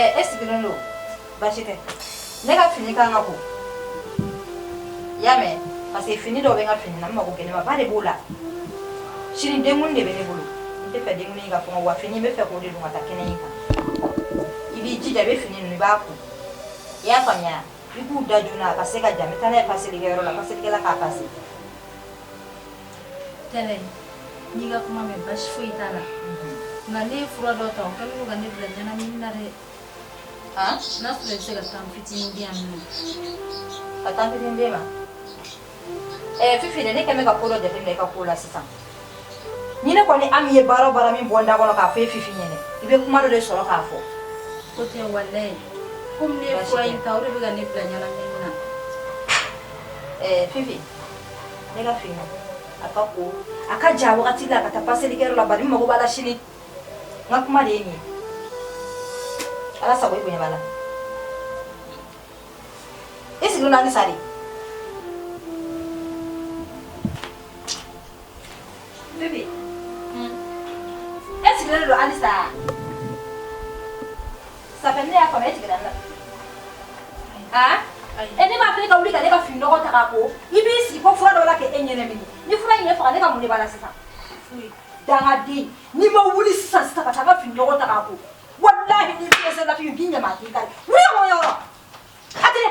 E sigilen don, baasi tɛ. Ne ka fini kan ka ko, i y'a mɛn? Parce que fini dɔ bɛ n ka fini na, n mago gɛlɛnmaba de b'o la. Sini denkundi de bɛ ne bolo, n tɛ fɛ denkundi in ka fɔngɔ wa fini n bɛ fɛ k'o de don ka taa kɛnɛ in kan. I b'i jija, i bɛ fini ninnu, i b'a ko, i y'a faamuya? I k'u da joona a ka se ka ja. N bɛ taa n'a ye paselikɛyɔrɔ la, paselikɛla k'a pase. Tɛnɛ, n'i ka kuma mɛn, basi foyi t'a la. Nka ne ye fura dɔ ta, o kɛlen don ka ne bila ɲɛnamini na dɛ. N'a sɔrɔ i bɛ se ka temps fitinin di yan nɔ. Ka temps fitinin d'e ma? Ɛɛ Fifi, ne kɛn bɛ ka ko dɔ jateminɛ i ka ko la sisan. Ni ne kɔni Ami ye baara o baara min bɔ n da kɔnɔ k'a fɔ e Fifi ɲɛnɛ, i bɛ kuma dɔ de sɔrɔ k'a fɔ. O tɛ, walayi, komi ne ye fura in ta, o de bɛ ka ne bila ɲɛnamini na. Ɛɛ Fifi, ne ka fini a ka ko a ka ja wagati la ka taa paselikɛyɔrɔ la, bari n mago b'a la sini. N ka kuma de ye nin ye. Ala sago, i bonya b'a la. I sigilen don halisa de? Fifi, e sigilen don halisa? Ça fait ne y'a faamuya, e tigɛra n na. E ne b'a fɔ e ka wuli ka ne ka fini nɔgɔ ta k'a ko, i b'i sigi ko fura dɔ la k'e ɲɛnamini. Ni fura in ye faga, ne ka mun de b'a la sisan? Dangaden, n'i ma wuli sisan sisan ka taa ka fini nɔgɔ ta k'a ko, walahi n'i pressé la, Fifi, k'i ɲama k'i kari. Wuli ka bɔ yɔrɔ a tɛ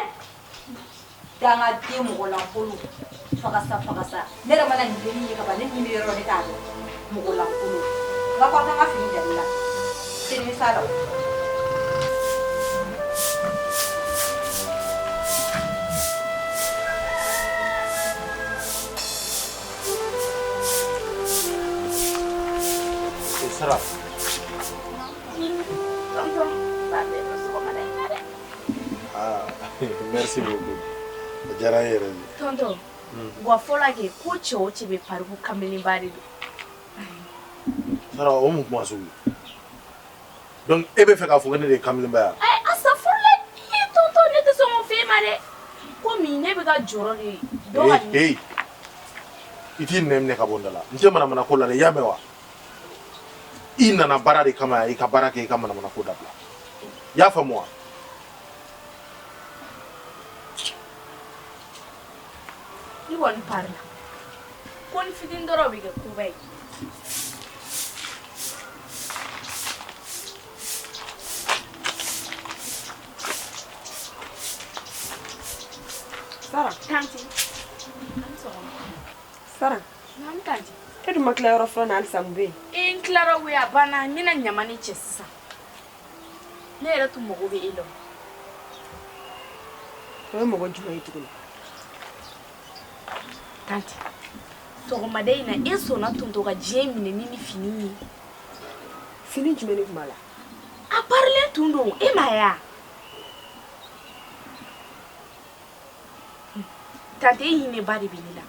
dangaden, mɔgɔ lankolon, fagasa fagasa. Ne yɛrɛ mana nin dennin ye ka ban, ne ni bɛ yɔrɔ, ne t'a dɔn, mɔgɔ lankolon. N ka kɔ an ka fini jali la sini sa la. Sara. Ah, merci beaucoup. A diyara n ye yɛrɛ de. Tonton, wa fɔlɔ kɛ ko cɛ o cɛ bɛ pari ko kamelenba de don. Sara, o mun kuma sugu ye? Donc e bɛ fɛ k'a fɔ ko ne de ye kamelenba ye wa? Ayi, asafurulayi, ii tonton, ne tɛ sɔn k'o f'e ma dɛ. Komi ne bɛ ka jɔrɔ de dɔ ka nin. Hey, i t'i nɛn minɛ ka bɔ n da la. N tɛ manamana ko la dɛ, i y'a mɛn wa? I nana baara de kama yan, i ka baara kɛ, i ka manamana ko dabila. I y'a faamu wa? I kɔni pari la. Ko ni fitinin dɔrɔn o bɛ kɛ koba ye. Sara. Tanti. An sɔgɔma. Sara. Naamu tanti. E dun ma tila yɔrɔ fɔlɔ na halisa, mun bɛ yen? Ee, n tilara koyi, a banna. N bɛna ɲaman de cɛ sisan. Ne yɛrɛ tun mago bɛ e la. O ye mɔgɔ jumɛn ye tuguni? Tanti, sɔgɔmada in na e sɔnna tonton ka diɲɛ minɛ ni fini ye. Fini jumɛn de tun b'a la? A parilen tun don, e m'a ye wa? Tante, e hinɛba de bɛ ne la.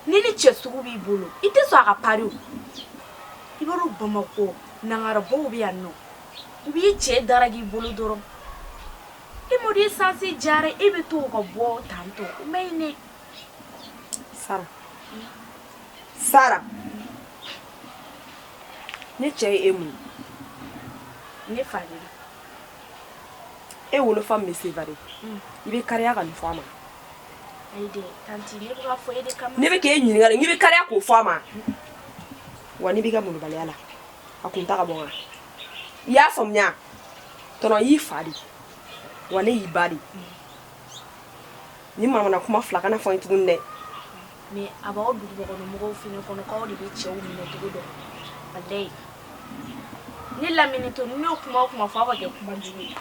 Ni ni cɛ sugu b'i bolo, i tɛ sɔn a ka pari o. I b'a dɔn, Bamakɔ nangarabaw bɛ yan nɔ, u b'i cɛ daraki i bolo dɔrɔn. E mɔden sanse jara, e bɛ to ka bɔ tantɔ, o ma ɲi ne. Sara, Sara, ne cɛ ye e mun ye? Ne fa de don. E wolofa min bɛ Sevare, i bɛ kariya ka nin fɔ a ma? Ayi dɛ tanti, ne bɛ k'a fɔ e de kama. Ne bɛ k'e ɲininka de, n k'i bɛ kariya k'o fɔ a ma wa? N'i b'i ka molobaliya la, a kun ta ka bɔ n kan, i y'a faamuya? Tɔnɔ y'i fa de wa, ne y'i ba de. Ni manamana kuma fila kana fɔ n ye tuguni dɛ. Mais a b'aw dugubakɔnɔmɔgɔw fana kɔnɔ k'aw de bɛ cɛw minɛ cogo dɔn. Walayi, ne lamini to, ni ne y'o kuma o kuma fɔ, aw b'a kɛ kuma jugu ye.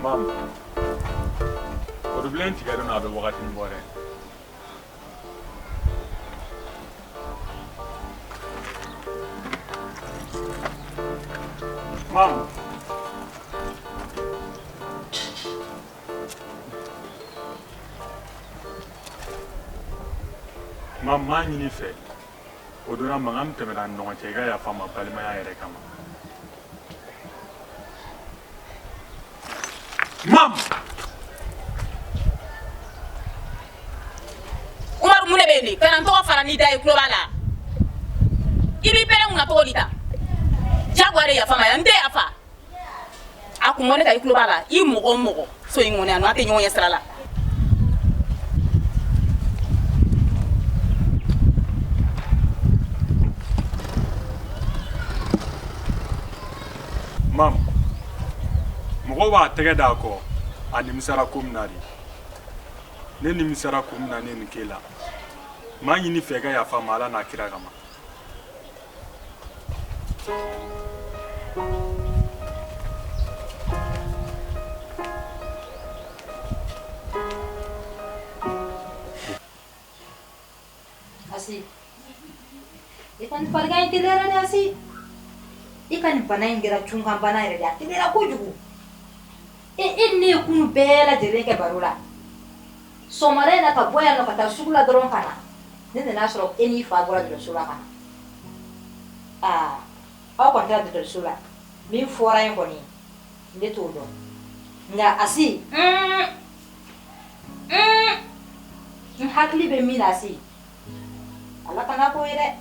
Mamu, orobilen tigɛlen don, a bɛ wagati bɔ dɛ. Mamu. Mamu, m'a ɲini fɛ. O donna mankan min tɛmɛna an ni ɲɔgɔn cɛ, i ka yafa n ma balimaya yɛrɛ kama. Mam! Umaru mun de bɛ yen de kana n tɔgɔ fara n'i da ye tulo b'a la i b'i pɛrɛn n kunna cogo di tan jagoya de yafa ma yan n tɛ yafa a kun bɔ ne kan i tulo b'a la i mɔgɔ o mɔgɔ so in kɔnɔ yan nɔ a tɛ ɲɔgɔn ɲɛ sira la. Mam, mɔgɔ b'a tɛgɛ d'a kɔ a nimisara ko min na de ne nimisara ko min na ne nin k'e la n b'a ɲini fɛ i ka yafa n ma ala n'a kira kama Asi i ka nin farigan in teliyara dɛ Asi i ka nin bana in kɛra cunkan bana yɛrɛ de a teliyara kojugu e e ne ye kunu bɛɛ lajɛlen kɛ baro la sɔgɔmada in na ka bɔ yan nɔ ka taa sugu la dɔrɔn ka na ne nana sɔrɔ e n'i fa bɔra dɔgɔtɔrɔso la ka na aa aw kɔni taara dɔgɔtɔrɔso la min fɔra yen kɔni ne t'o dɔn nka Asi n hakili bɛ min na Asi Ala kana k'o ye dɛ.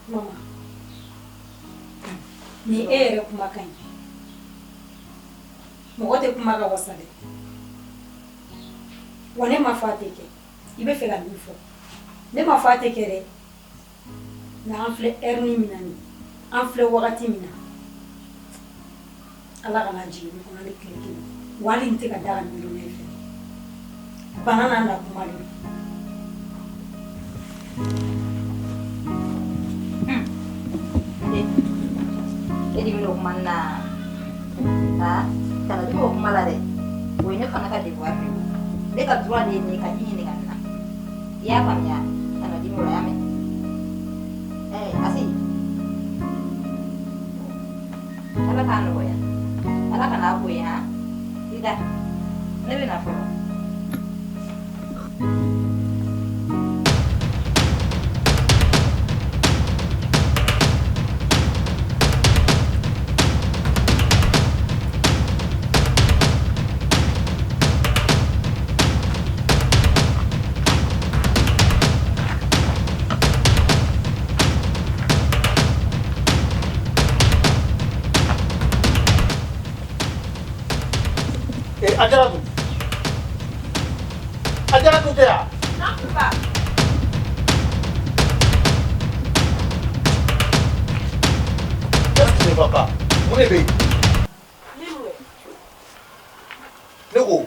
Mama, ni e yɛrɛ kumakan ye mɔgɔ tɛ kuma ka wasa dɛ wa ne ma fɔ a tɛ kɛ i bɛ fɛ ka min fɔ ne ma fɔ a tɛ kɛ dɛ nka an filɛ heure min na nin an filɛ wagati min na ala kana jigin ne kɔnɔ ni tile kelen wa hali n tɛ ka da ka miiri ne fɛ bana n'a na kuma de don. E dimina o kuma na aa kana dimi o kuma la dɛ o ye ne fana ka devoir de ye ne ka droit de ye nin ye ka i ɲininka nin na i y'a faamuya kana dimi o la y'a mɛn ɛɛ Asi Ala k'a nɔgɔya Ala kana a ko ye han i da ne bɛ na fɔlɔ. Eh, Ajaratu. Ajaratu tɛ yan? Naamu papa. Qu'est-ce qui ne va pas? Mun de bɛ yen? Ne mun kɛ? Ne ko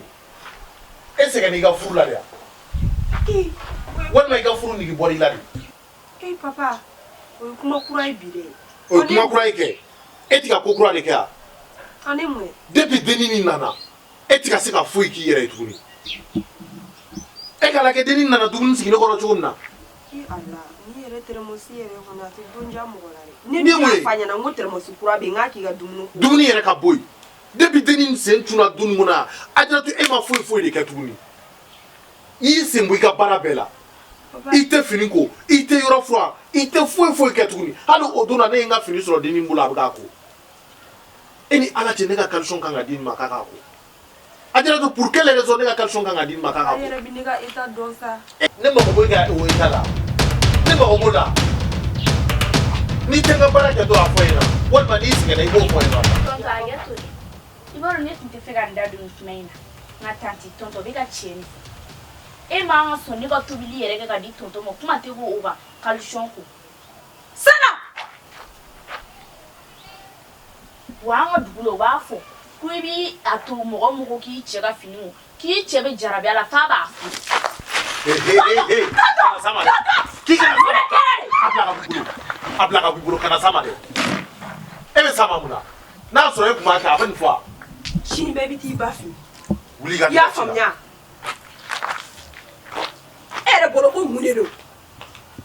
e sɛgɛnna i ka furu la de wa? Walima i ka furu nege bɔra i la de? Ee papa, o ye kuma kura ye bi dɛ. O ye kuma kura ye kɛ. E tɛ ka ko kura de kɛ wa? An ne mun ye? Depuis dennin nin nana, e tɛ ka se ka foyi k'i yɛrɛ ye tuguni. E k'a lajɛ dennin nana dumuni sigi ne kɔrɔ cogo min na. Ee Ala, ni yɛrɛ tɛrɛmɔsi yɛrɛ kɔni a tɛ don diya mɔgɔ la dɛ. Ne Ni mun ye? y'a f'a ɲɛna n ko tɛrɛmɔsi kura bɛ yen n k'a k'i ka dumuni ko. Dumuni yɛrɛ ka bɔ yen. Depuis dennin sen cunna du nin kɔnɔ yan, Ajaratu e ma foyi foyi de kɛ tuguni. I y'i sen bɔ i ka baara bɛɛ la. I tɛ fini ko, i tɛ yɔrɔ furan, i tɛ foyi foyi kɛ tuguni. Hali o don na ne ye n ka fini sɔrɔ dennin bolo a bɛ k'a ko. E ni Ala cɛ ne ka caleçon kan ka di nin ma k'a k'a ko. Ajaratu pour quelle raison ne ka caleçon kan ka di nin ma k'a k'a E ko? yɛrɛ bɛ ne ka état dɔn sa. Ne mago b'e ka o état la. Ne mago b'o la. N'i tɛ n ka baara kɛ dɔrɔn a fɔ n ɲɛna walima n'i sɛgɛnna i b'o fɔ n ɲɛna. Tonton hakɛ to dɛ i b'a dɔn ne tun tɛ fɛ ka n da don nin kuma in na nka tantie tonton bɛ ka tiɲɛ de fɔ e man ka sɔn ne ka tobili yɛrɛ kɛ ka di tonton ma kuma tɛ ko o ka caleçon ko Sana! Wa an ka dugu la u b'a fɔ ko i b'i a to mɔgɔ mɔgɔ k'i cɛ ka fini ko k'i cɛ bɛ jarabi a la f'a b'a furu. Hey, hey, hey, hey. Kana s'a ma dɛ. K'i kana s'a ma. A bila ka b'i bolo. A bila ka b'i bolo kana s'a ma dɛ. E bɛ s'a ma mun na? N'a y'a sɔrɔ e tun b'a kɛ a bɛ nin fɔ wa? Sini bɛɛ bɛ t'i ba fɛ yen. Wuli ka I y'a faamuya? E yɛrɛ bolo ko mun de don?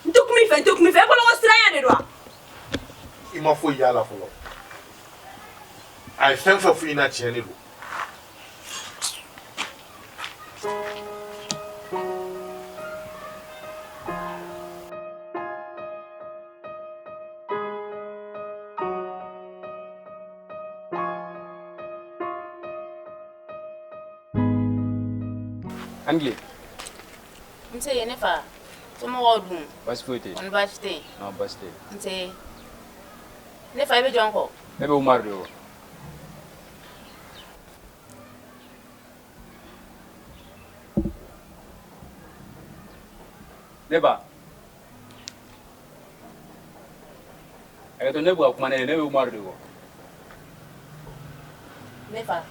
N tɛ kuma i fɛ, n tɛ kuma i fɛ. E bolo ko siranya de don wa? I ma foyi y'a la fɔlɔ. A ye fɛn fɛn f'i ɲɛna tiɲɛ de don. An tile. Nse ne fa. Somɔgɔw dun? Baasi foyi tɛ yen. Kɔni baasi tɛ yen? Non, baasi tɛ yen. Nse. Ne fa, i bɛ jɔn kɔ? Ne bɛ Umaru de kɔ. Ne ba. Hakɛto, ne bɛ ka kuma ne ye, ne bɛ Umaru de kɔ. Ne fa,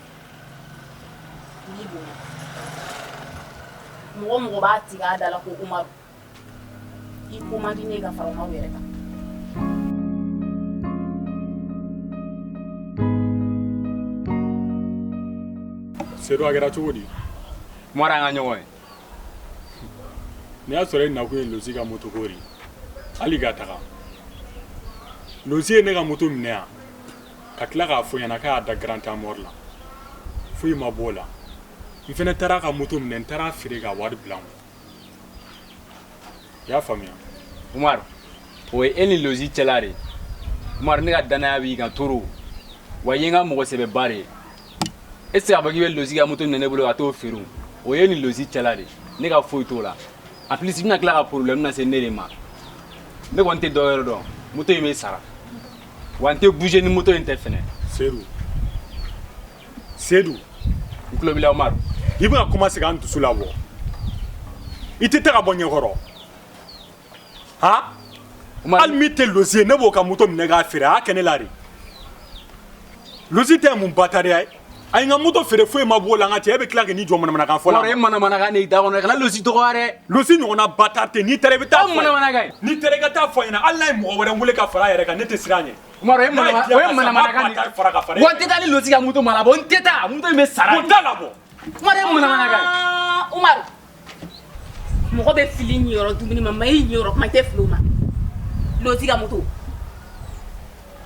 n b'i bonya. Mɔgɔ mɔgɔ b'a tigɛ a da la ko Umaru. I ko man di ne ye ka fara Umaru yɛrɛ kan. Sedu, a kɛra cogo di? Umaru, an ka ɲɔgɔn ye. N'i y'a sɔrɔ e nakun ye Losi ka moto ko de ye, hali ka taga. Losi ye ne ka moto minɛ yan ka tila k'a fɔ n ɲɛna k'a y'a da grand temps mort la. Foyi ma bɔ o la. N fɛnɛ taara a ka moto minɛ, n taara a feere ka wari bila n kun. I y'a faamuya? Umaru, o ye e ni Losi cɛla de ye. Umaru, ne ka danaya b'i kan toro. Wa i ye n ka mɔgɔ sɛbɛba de ye. E tɛ se k'a fɔ k'i bɛ Losi ka moto minɛ ne bolo ka t'o feere o. O ye e ni Losi cɛla de ye. Ne ka foyi t'o la. En plus, i bɛna tila ka problème lase ne de ma. Ne kɔni tɛ dɔ wɛrɛ dɔn. Moto in bɛ sara. Wa n tɛ bouger ni moto in tɛ fɛnɛ. Sedu. Sedu. N tulo b'i la, Umaru. I bɛ ka commencer k'an dusu labɔ. I tɛ taa ka bɔ ɲɛkɔrɔ. Han? Hali min tɛ Losi ye, ne b'o ka moto minɛ k'a feere, a y'a kɛ ne la de. Losi tɛ mun batariya ye? A ye n ka moto feere, foyi ma bɔ o la, n ka cɛ, e bɛ tila k'i jɔ manamanakan fɔ la. Umaru, e manamanakan de y'i da kɔnɔ, kana Losi dɔgɔya dɛ. Losi ɲɔgɔnna batari tɛ, n'i taara i bɛ taa fɔ. Manamanakan ye. N'i taara i ka taa fɔ a ɲɛna, hali n'a ye mɔgɔ wɛrɛ wele ka fara a yɛrɛ kan, ne tɛ siran a ɲɛ. Umaru, o ye manamanakan de ye. Wa n tɛ taa ni Losi ka moto ma labɔ, n tɛ taa, moto in bɛ sara. O t'a labɔ. Umaru, e manamanakan ye. Umaru, mɔgɔ bɛ fili ɲiyɔrɔ dumuni ma, mais i ɲiyɔrɔ kuma i tɛ fili o ma. Losi ka moto,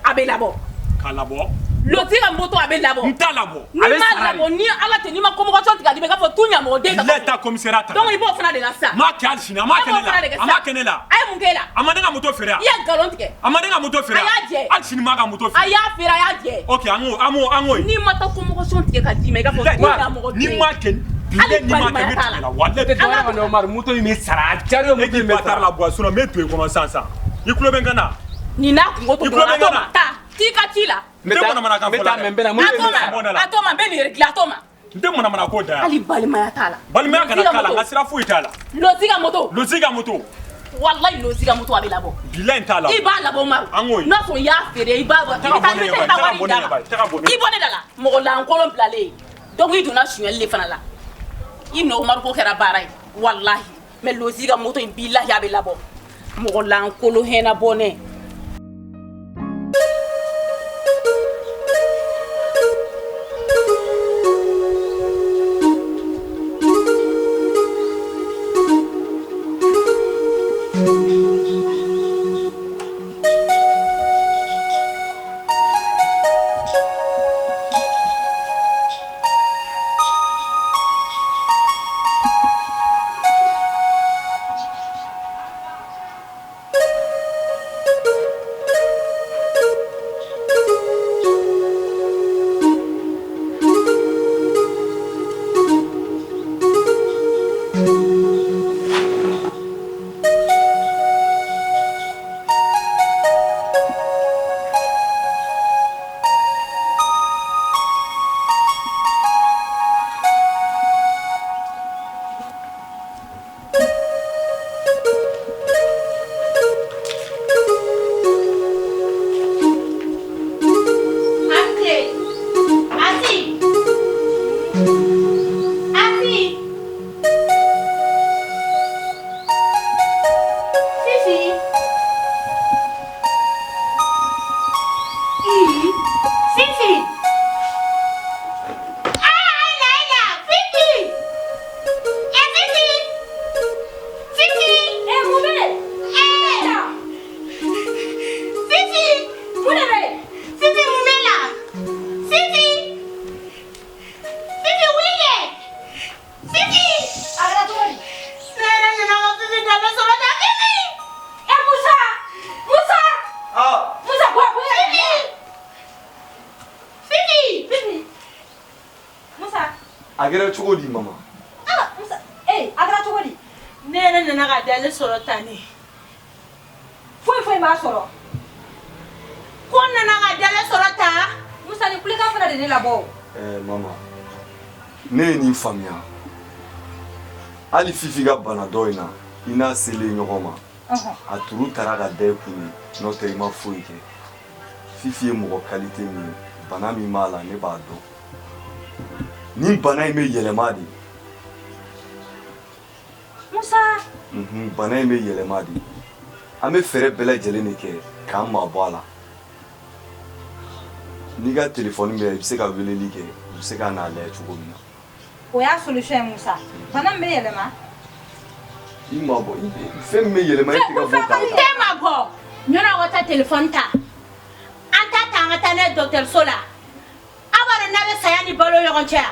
a bɛ labɔ. K'a labɔ. Losi ka moto, a bɛ labɔ. N t'a labɔ. N'i m'a labɔ, ni Ala tɛ, n'i ma communication tigɛ a di ma, i k'a fɔ tu ɲamɔgɔden ka. Bilayi taa commissariat ta. Donc i b'o fana de la sisan. N m'a kɛ hali sini, a m'a kɛ ne la. A m'a kɛ ne la. A ye mun k'e la? A ma ne ka moto feere yan. I ye nkalon tigɛ. A ma ne ka moto feere yan. A y'a jɛ. Hali sini n m'a ka moto feere. A y'a feere, a y'a jɛ. Ok, an k'o ye. N'i ma taa communication tigɛ ka d'i ma, i k'a fɔ tu ɲamɔgɔden. N'i m'a kɛ, bilayi n'i m'a kɛ, n bɛ tigɛ la. Walayi. Ne tɛ dɔwɛrɛ kɔni, Umaru, moto in bɛ sara, a diyara o, moto in bɛ sara. E k'i batari labɔ, sinon n bɛ don i kɔnɔ sisan sisan. I tulo bɛ n kan na? Nin n'a kungo to I tulo bɛ n kan na? Taa, t'i ka ci la. N tɛ manamanakan fɔ la dɛ. N bɛ taa, mais n bɛ na, moto in bɛ sara. A to ma, n bɛ nin régler, a to ma. N tɛ manamana ko da yan. Hali balimaya t'a la. Balimaya kana k'a la, n ka sira foyi t'a la. Losi ka moto. Losi ka moto. Walayi, Losi ka moto, a bɛ labɔ. Bilayi, n t'a labɔ. I b'a labɔ, Umaru. An k'o ye. N'a sɔrɔ i y'a feere, i b'a bɔ. I bɛ taa, i bɛ taa wari d'a ma. I bɔ ne da la. Mɔgɔ lankolon bilalen. Donc i donna sonyɛli de fana la. I nɔ Umaru ko kɛra baara ye. Walahi. Mais Losi ka moto in, bilahi, a bɛ labɔ. Mɔgɔ lankolon hɛnɛ bɔnɛ. A kɛra cogo di, mama? Ah, Musa, e Nana ka dalen sɔrɔ tan ne. Foyi foyi m'a sɔrɔ. Ko n nana ka dalen sɔrɔ tan. Musa ni kulekan fana de ne labɔ. Mama, ne ye nin faamuya. Hali Fifi ka bana dɔ in na, i n'a selen ɲɔgɔn ma. A turu taara ka da i kun de, n'o tɛ i ma foyi kɛ. Fifi ye mɔgɔ qualité min ye, bana min b'a la, ne b'a dɔn. Nin bana in bɛ yɛlɛma de. Musa. Bana in bɛ yɛlɛma de. An bɛ fɛɛrɛ bɛɛ lajɛlen de kɛ k'an mabɔ a la. N'i ka telefɔni bɛ yan, i bɛ se ka weleli kɛ, u bɛ se ka n'a lajɛ cogo min na. O y'a solution ye Musa. Bana min bɛ yɛlɛma. I mabɔ, fɛn min bɛ yɛlɛma e tɛ ka bɔ k'a N tɛ mabɔ. Ɲɔnɔ ka taa telefɔni ta. An t'a ta an ka taa n'a ye dɔgɔtɔrɔso la. Aw b'a dɔn n'a bɛ saya ni balo ɲɔgɔn cɛ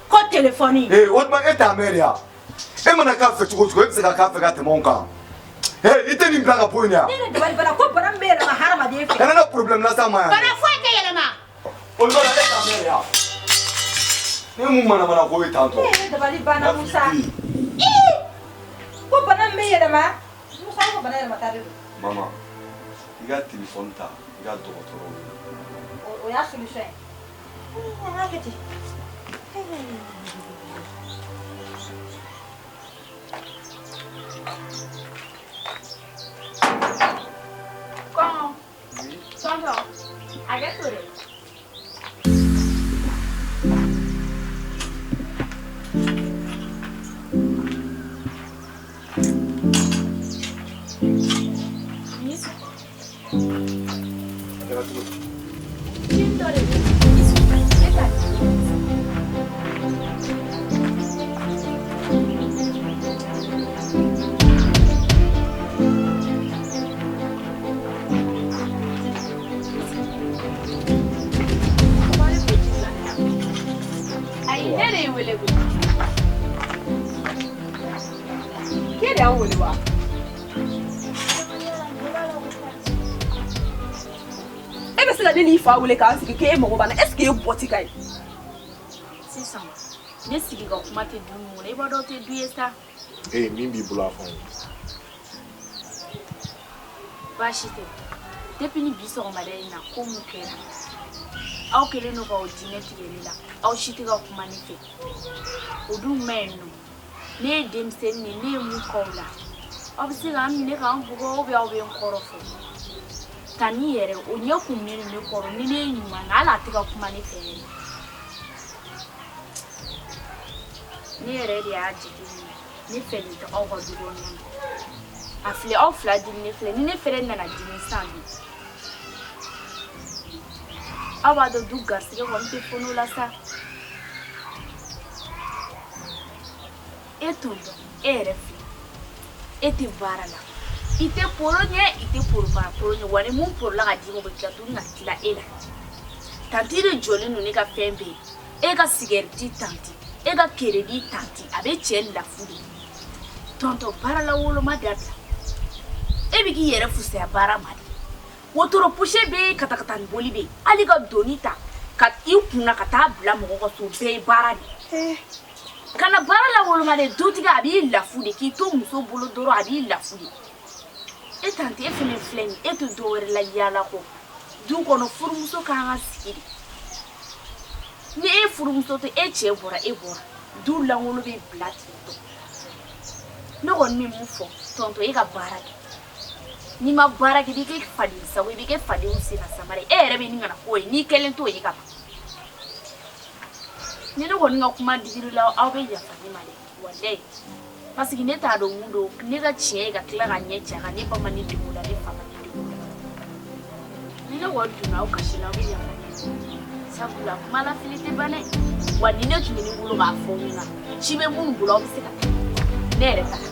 ko telefɔni. Ee o tuma e t'a mɛn de wa? E mana k'a fɛ cogo o cogo e bɛ se ka k'a fɛ ka tɛmɛ anw kan. Ee i tɛ nin bila ka bɔ yen de wa? Ne yɛrɛ dabali banna ko bana min bɛ yɛlɛma hadamaden fɛ. Kana na problème las'a ma yan. Bana foyi tɛ yɛlɛma. O yɔrɔ la e t'a mɛn de wa? Ne mun manamana ko ye tan tɔ. Ne yɛrɛ dabali banna Musa. Ii ko bana min bɛ yɛlɛma. Musa ko bana yɛlɛmata de don. Mama, i ka telefɔni ta i ka dɔgɔtɔrɔ wele. O y'a solution ye. An k'a kɛ ten. Kɔngɔ. Tonton, hakɛ to dɛ. A kɛra cogo di? Cin dɔ de bɛ ne ta. Ayi, ne de y'i wele koyi. K'e de y'an wele wa? E bɛ se ka ne n'i fa wele k'an sigi k'e mago b'an na, est ce que e bɔti ka ɲi? Sisan ne sigi ka kuma tɛ du min kɔnɔ, i b'a dɔn o tɛ du ye sa. Ee min b'i bolo a fɔ n ye. Baasi tɛ. Depuis ni bi sɔgɔmada in na ko mun kɛra, aw kɛlen don k'aw diinɛ tigɛ ne la, aw si tɛ ka kuma ne fɛ. O dun ma ɲi nɔ. Ne ye denmisɛnnin de ye, ne ye mun k'aw la? Aw bɛ se k'an minɛ k'an bugɔ ou bien aw bɛ n kɔrɔfɔ. Tani yɛrɛ o ɲɛ kumunen don ne kɔrɔ, ni ne ye ɲuman kɛ hali a tɛ ka kuma ne fɛ yɛrɛ. Ne yɛrɛ de y'a jateminɛ, ne fɛlen tɛ aw ka du kɔnɔna na. A filɛ aw fila diminen filɛ, ni ne fɛnɛ nana dimi sisan bi. Aw b'a dɔn du garisɛgɛ kɔni tɛ fono la sa. E tonton, e yɛrɛ filɛ, e tɛ baara la. I tɛ poro ɲɛ, i tɛ poro fana poro ɲɛ, wa ni mun porola ka d'i ma o bɛ tila tuguni ka tila e la. Tanti de jɔlen don ne ka fɛn bɛɛ ye. E ka sigɛriti tanti, e ka keredi tanti, a bɛ cɛ lafu de. Tonton, baara la woloma dabila. E bɛ k'i yɛrɛ fusaya baara ma de. Wotoro puse bɛ yen, katakata ni boli bɛ yen. Hali ka doni ta ka i kunna ka taa bila mɔgɔ ka so, o bɛɛ ye baara de ye. Kana baara la woloma dɛ, dutigi a b'i lafu de, k'i to muso bolo dɔrɔn a b'i lafu de. E tante e fɛnɛ filɛ nin ye, e tɛ dɔ wɛrɛ la yaala kɔ. Du kɔnɔ furumuso kan ka sigi de. Ni e furumuso tɛ, e cɛ bɔra, e bɔra, du lankolon bɛ bila ten tɔ. Ne kɔni bɛ mun fɔ tonton, e ka baara kɛ. N'i ma baara kɛ, i bɛ kɛ faden sago, i bɛ kɛ fadenw senna samara ye. E yɛrɛ bɛ nin kana k'o ye, n'i kɛlen t'o ye ka ban. Ni ne kɔni ka kuma digir'i la, aw bɛ yafa ne ma dɛ, walayi. Parce que ne t'a dɔn mun don, ne ka tiɲɛ ye ka tila ka ɲɛ cɛ a kan, ne ba ma ne dege o la, ne fa ma ne dege o la. Ni ne kɔni donna aw kasi la, aw bɛ yafa ne ma. Sabula kuma la fili tɛ ban dɛ. Wa ni ne tun bɛ ne bolo k'a fɔ mun na, ci bɛ minnu bolo, aw bɛ se ka taa. Ne yɛrɛ taara.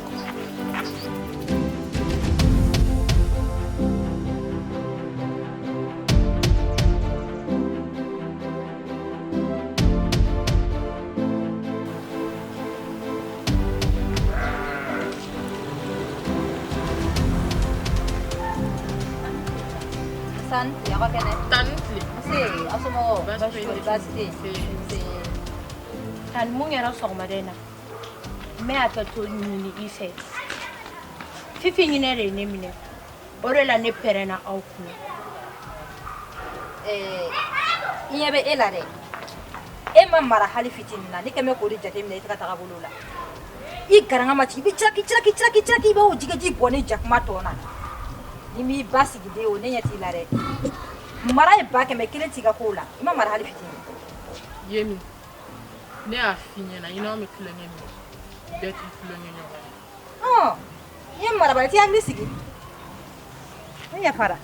San, aw ka kɛnɛ. Tan ni tile. Nse, aw somɔgɔw? Baasi foyi, baasi tɛ yen. Nse. Tani mun kɛra sɔgɔmada in na? N bɛ hakɛto ɲini i fɛ. Fifi ɲinɛ de ye ne minɛ. O de la ne pɛrɛnna aw kunna. Ɛɛ n ɲɛ bɛ e la dɛ. E ma mara hali fitinin na, ne kɛn bɛ k'o de jateminɛ i ka tagabolo la. I garanga ma ci, i bɛ ciraki ciraki ciraki ciraki i b'o jigɛji bɔ ne jakuma tɔ na. Ni m'i ba sigi den o, ne ɲɛ t'i la dɛ. Mara ye ba kɛmɛ kelen t'i ka kow la, i ma mara hali fitinin. Yemi, ne y'a f'i ɲɛna i n'anw bɛ tulonkɛ min bɛɛ t'i tulonkɛ ɲɔgɔn ye. Ɔn, i ye marabali, t'i hakili sigi. Ne yafara.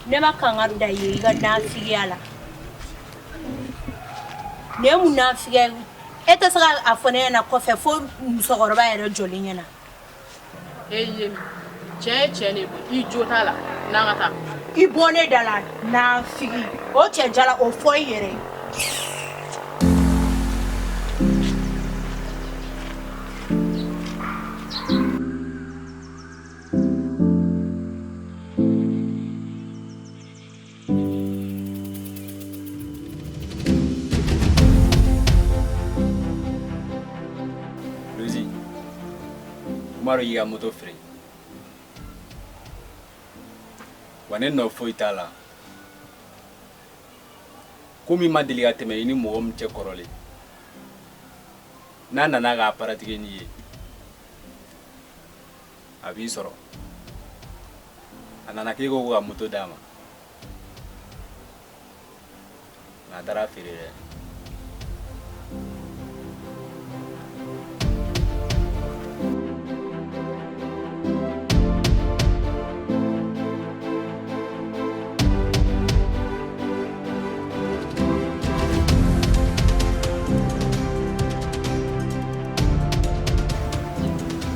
Ne ma kangari da i ye i ka nafigiya la. Nin ye mun nafigiya ye? E tɛ se k'a fɔ ne ɲɛna kɔfɛ fo musokɔrɔba yɛrɛ jɔlen ɲɛna. E Yemi, cɛ ye cɛ de ye koyi, i jo t'a la, n'an ka taa. I bɔ ne da la nafigi, o cɛ jala o fɔ i yɛrɛ ye. Lozi, Umaru y'i ka moto feere. Wa ne nɔ foyi t'a la. Ko min ma deli ka tɛmɛ i ni mɔgɔ min cɛ kɔrɔlen. N'a nana k'a paratike n'i ye, a b'i sɔrɔ. A nana k'e ko ka moto d'a ma. Nka a taara feere dɛ.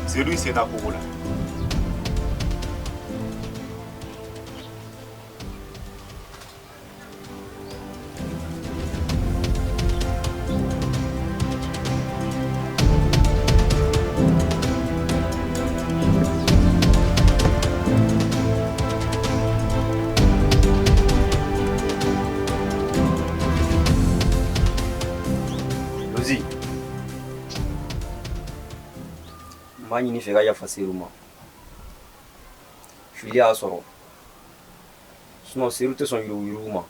Sedu i sen da kogo la. Lozi, n b'a ɲini i fɛ ka yafa Seru ma. Fili y'a sɔrɔ. Sinon Seru tɛ sɔn yuruguyurugu ma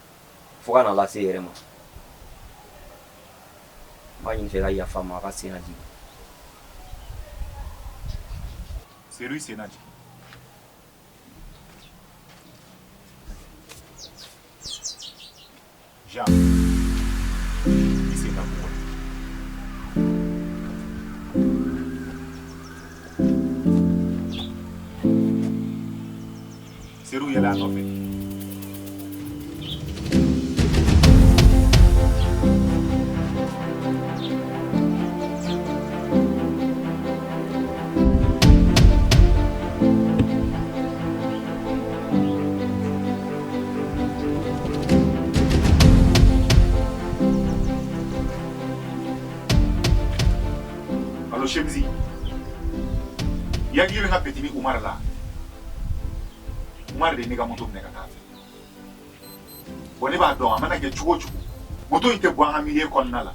fo ka na lase i yɛrɛ ma. N b'a ɲini i fɛ ka yafa a ma a ka sen lajigin. Seru i sen lajigin. Jean, i sen da kogo la. Seru yɛlɛ a nɔfɛ. Allo Chemzi. I hakili bɛ n ka petini Umar la. Umar de ye ne ka moto minɛ ka taa fɛ. Bon ne b'a dɔn a mana kɛ cogo o cogo moto in tɛ bɔ an ka milieu kɔnɔna la.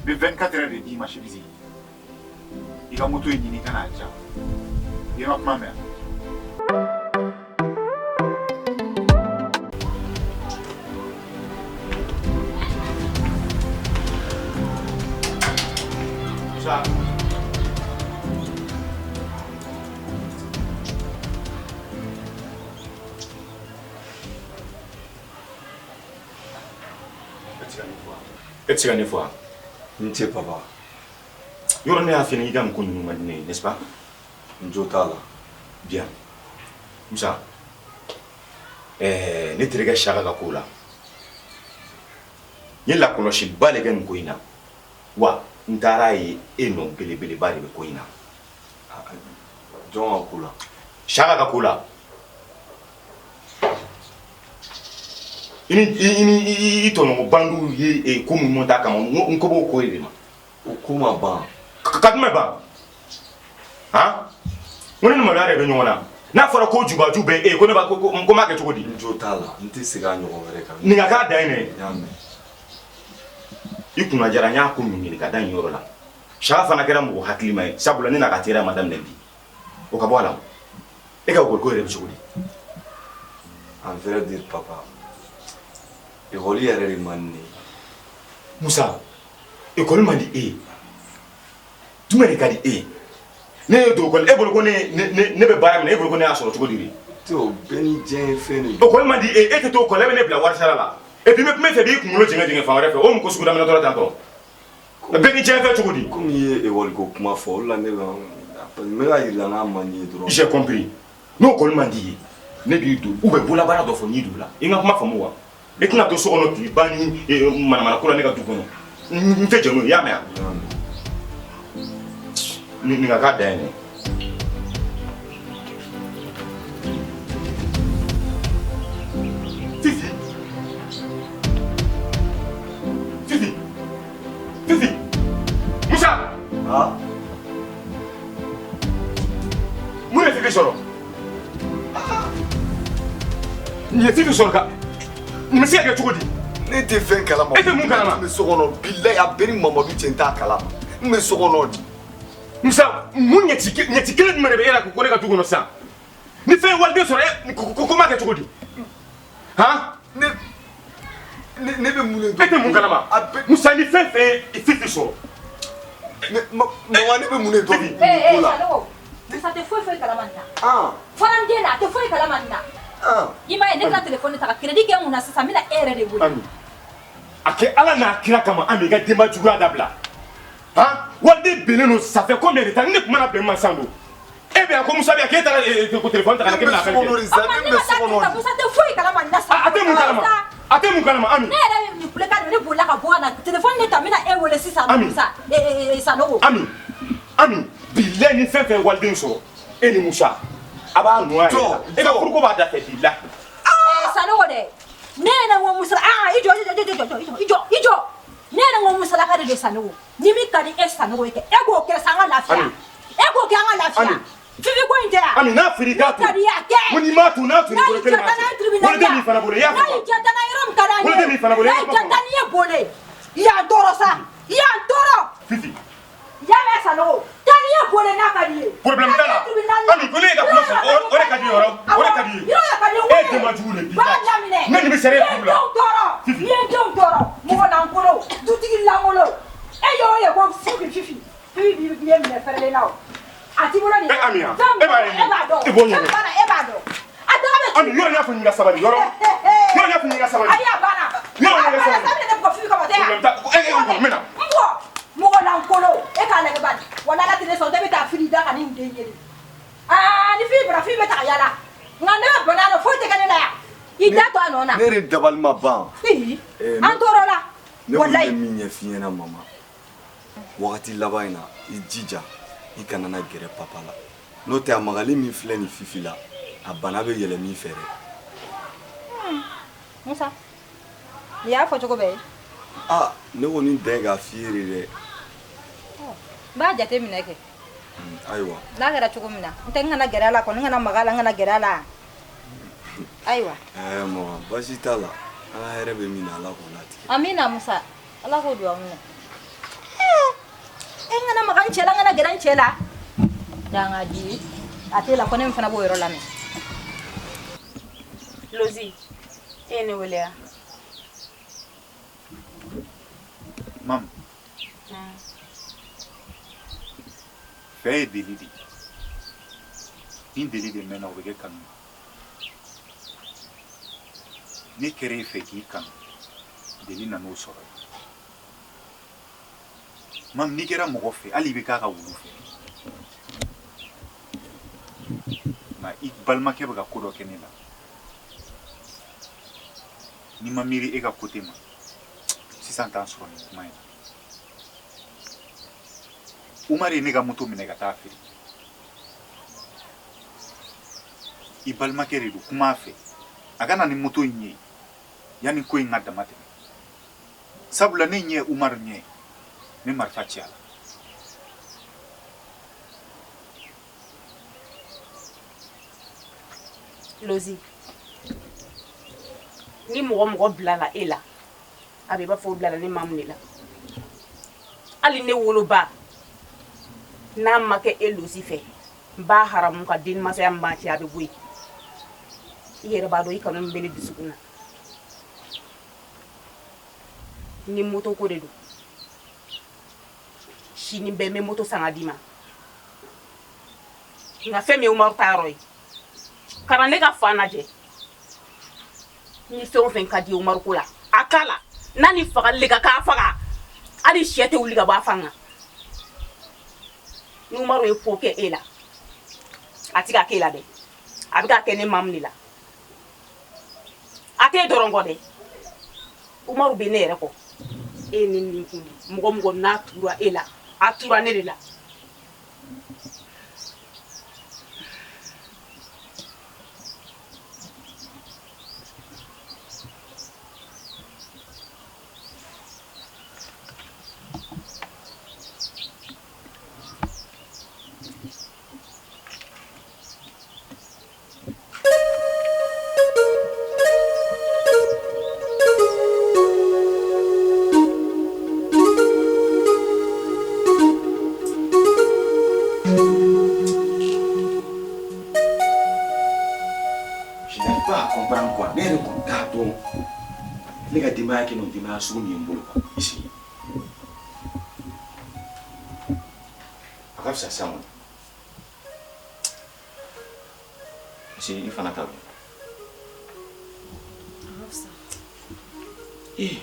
N bɛ 24 heures de d'i ma Chemzi. I ka moto in ɲini ka n'a diyan. I ye n ka kuma mɛn wa? Musa. E tɛ se ka ne fo wa? N ce papa. Yɔrɔ ne y'a f'i ɲɛna k'i ka nin ko ninnu man di ne ye, n'est-ce pas? N jo t'a la. Bien. Musa, ne terikɛ Saka ka ko la, n ye lakɔlɔsiba de kɛ nin ko in na. Wa n taara ye e nɔ belebeleba de bɛ ko in na. Jɔn ka ko la? Saka ka ko la. I ni i ni i tɔɲɔgɔn bandiw ye ko min monter a kama, n ko b'o ko de ma. O ko ma ban. Ka jumɛn ban? Han? N ko ne ni maloya de bɛ ɲɔgɔn na. N'a fɔra ko jubaju bɛ e ye, ko ne b'a ko ko n b'a kɛ cogo di? N jo t'a la, n tɛ segin a ɲɔgɔn wɛrɛ kan. Nin ka k'a dan ye dɛ. N y'a mɛn. I kunna jara n y'a ko min ɲini ka da nin yɔrɔ la. Saka fana kɛra mɔgɔ hakilima ye, sabula ne n'a ka teriya ma daminɛ bi. O ka bɔ a la. E ka ekɔli ko yɛrɛ bɛ cogo di? En vrai dire papa, ekɔli yɛrɛ de man di ne ye. Musa, ekɔli man di e ye. Jumɛn de ka di e ye? Ne ye don ekɔli, e bolo ko ne ne bɛ baara min na, e bolo ko ne y'a sɔrɔ cogo di de? O bɛɛ ni diɲɛ ye fɛn de ye. Ekɔli man di e ye, e tɛ to ekɔli la, e bɛ ne bila wari sara la. Et puis n bɛ kuma e fɛ, i b'i kunkolo jɛngɛ jɛngɛ fan wɛrɛ fɛ, o mun ko sugu daminɛ dɔrɔn tantɔ. Bɛɛ ni diɲɛ fɛn cogo di? Komi i ye ekɔli ko kuma fɔ, o de la ne bɛ n bɛ ka yir'i la n'a man di n ye dɔrɔn. J'ai compris. N'o ekɔli man di i ye, ne b'i don ou bien bololabaara dɔ fɔ n y'i don o la. I n ka kuma faamu wa? I tɛna to so kɔnɔ k'i ban ni manamana ko la ne ka du kɔnɔ. N tɛ jɛn n'o ye, i y'a mɛn wa? Nin ka k'a dan ye nin ye. Fifi! Fifi! Fifi! Musa! Ah? Mun ye Fifi sɔrɔ? Nin ye Fifi sɔrɔ ka nin bɛ se ka kɛ cogo di? Ne tɛ fɛn kalama. E tɛ mun kalama? N bɛ so kɔnɔ bilayi a bɛɛ ni Mamadu cɛ n t'a kalama. N bɛ so kɔnɔ de. Musa, mun ɲɛci kelen jumɛn de bɛ e la ko ne ka du kɔnɔ sisan? Ni fɛn ye waliden sɔrɔ e ko m'a kɛ cogo di? Han? Ne bɛ mun de dɔn? E tɛ mun kalama? Musa, ni fɛn fɛn ye Fifi sɔrɔ. Mama, ne bɛ mun de dɔn nin ko la? Sanogo, Musa tɛ foyi foyi kalama nin na. Fɔra n den na, a tɛ foyi kalama nin na. I m'a ye ne ka telefɔni ta ka crédit kɛ n kun na sisan, n bɛna e yɛrɛ de wele. Ami, a kɛ Ala n'a kira kama, Ami, i ka denba juguya dabila. Han? Waliden binnen don, ça fait combien de temps? Ne kuma na bɛn ma sisan don. E bɛ yan ko Musa bɛ yan k'e taara telefɔni ta ka na k'e bɛna appel kɛ. Ne bɛ so kɔnɔ de. Musa tɛ foyi kalama nin na sa. A tɛ mun kalama? A tɛ mun kalama, Ami? Ne yɛrɛ ye nin kulekan de, ne bolila ka bɔ ka na telefɔni de ta, n bɛna e wele sisan. Ami. Musa, Sanogo. Ami, Ami, bilayi ni fɛn fɛn ye waliden sɔrɔ, e ni Musa, a b'a nɔ yɛrɛ la. E ka furuko b'a da fɛ bilayi. Sanogo dɛ, ne yɛrɛ ko Musa, aa i jɔ i jɔ i jɔ i jɔ i jɔ. Ne yɛrɛ ko Musalaka de don Sanogo. Ni min ka di e Sanogo ye kɛ, e k'o kɛ sa an ka lafiya. E k'o kɛ an ka lafiya. Fifi ko in tɛ yan. Ami, n'a fɔra i k'a to. N'a ka di i ye a kɛ. Ko n'i m'a to, n'a tun bolo kelen b'a n'a y'i to. Waliden b'i fana bolo, i y'a N'a y'i diya taa n'a yɔrɔ min ka d'an ye. Waliden b'i fana bolo, i y'a N'a y'i diya taa n'i ye bole. I y'an tɔɔrɔ sa. I y'an tɔɔrɔ. Fifi. I y'a mɛn Sanogo. Taa n'i ye bole n'a ka di i ye. Problème t'a la. Ami, ko ne ye ka kuma fɔ, o de ka di i ye yɔrɔ. O de ka di i ye. Yɔrɔ de ka di i ye. E ye denba jugu de ye, B'a daminɛ. Ne nimisara e furu la. I ye n denw tɔɔrɔ. I ye n denw tɔɔrɔ. Mɔgɔ lankolon, dutigi lankolon. E y'o ye ko Fifi Fifi. Fifi b'i ɲɛ minɛ fɛrɛlen na o. A t'i bolo nin ye. E Ami ya, Fɛn e b'a ye e b'a dɔn. I b'o ɲɛdɔn. Fɛn b'a la, e b'a dɔn. A daga bɛ Ami, yɔrɔ n y'a fɔ n ka sabali, yɔrɔ. Yɔrɔ n y'a fɔ n ka sabali. Ayi, a banna. Yɔrɔ n A ka banna, sabali. sa bɛna ne bugɔ Fifi kama tɛ yan. Problème t'a e e n bɛna. N bugɔ. Mɔgɔ lankolon. E k'a lajɛ bani. Walahi Ala tɛ ne sɔn, ne bɛ taa fili da ka ni nin den ye de. Aa ni Fifi bɔra, Fifi bɛ taa yala. Nka ne bɛ bana la, foyi tɛ kɛ ne la yan. I da to a nɔ na. Ne yɛrɛ dabali ma ban. Ii, an tɔɔrɔ la. Ne kɔni Walayi. bɛ min ɲɛf'i ɲɛna mama, wagati laban in na, i jija i kana na gɛrɛ papa la, n'o tɛ a magali min filɛ nin Fifi la, a bana bɛ yɛlɛ min fɛ dɛ. Musa, nin y'a fɔ cogo bɛɛ ye. Aa, ne kɔni dan ye k'a f'i ye de dɛ. N b'a jate minɛ kɛ. Ayiwa. N'a kɛra cogo min na, n tɛ n kana gɛrɛ a la kɔni, n kana maga a la, n kana gɛrɛ a la. Ayiwa. Ɛɛ mama, baasi t'a la, an ka hɛrɛ bɛ min na, Ala k'o latigɛ. Amina Musa, Ala k'o dugawu minɛ. E n kana maga n cɛ la, n kana gɛrɛ n cɛ la. Danga di, a t'e la ko ne min fana b'o yɔrɔ lamɛn. Lozi, e ye ne wele wa? Mamu, fɛ ye deli de ye. Ni deli de mɛnna, o bɛ kɛ kanu ye. Ne kɛra e fɛ k'i kanu, deli nan'o sɔrɔ yen. Mamu, n'i kɛra mɔgɔ fɛ, hali i bɛ k'a ka wulu fɛ, nka i balimakɛ bɛ ka ko dɔ kɛ ne la, n'i ma miiri e ka côté ma, sisan t'an sɔrɔ nin kuma in na. Umar ye ne ka moto minɛ ka taa feere. I balimakɛ de don, kuma a fɛ a ka na ni moto in ye yanni ko in ka dama tɛmɛ, sabula ne ɲɛ Umar ɲɛ, n bɛ marifa ci a la. Lozi, ni mɔgɔ mɔgɔ bilala e la, a bɛ i b'a fɔ o bilala ne mamu de la. Hali ne woloba n'a ma kɛ e losi fɛ, n b'a haramu ka denmasaya min b'an cɛ, a bɛ bɔ yen. I yɛrɛ b'a dɔn i kanu min bɛ ne dusukun na. Ni moto ko de don, sini bɛɛ n bɛ moto san ka d'i ma. Nka fɛn min ye Umaru ta yɔrɔ ye, ka na ne ka fan lajɛ. Ni fɛn o fɛn ka di Umaru ko la, a k'a la. N'a ni fagali de ka kan, a faga. Hali sɛ tɛ wuli ka bɔ a fan kan. Ni Umaru ye ko kɛ e la, a ti ka k'e la dɛ, a bɛ ka kɛ ne mamu de la. A t'e dɔrɔn kɔ dɛ, Umaru bɛ ne yɛrɛ kɔ. E ye ne nin kun de mɔgɔ mɔgɔ n'a tura e la, a tura ne de la. Je n'arrive pas à comprendre quoi. Ne yɛrɛ kɔni t'a dɔn ne ka denbaya kɛ n'o denbaya sugu min ye n bolo quoi ici. A ka fisa sisan kɔni. Parce que i fana ta don. A ka fisa. Ee.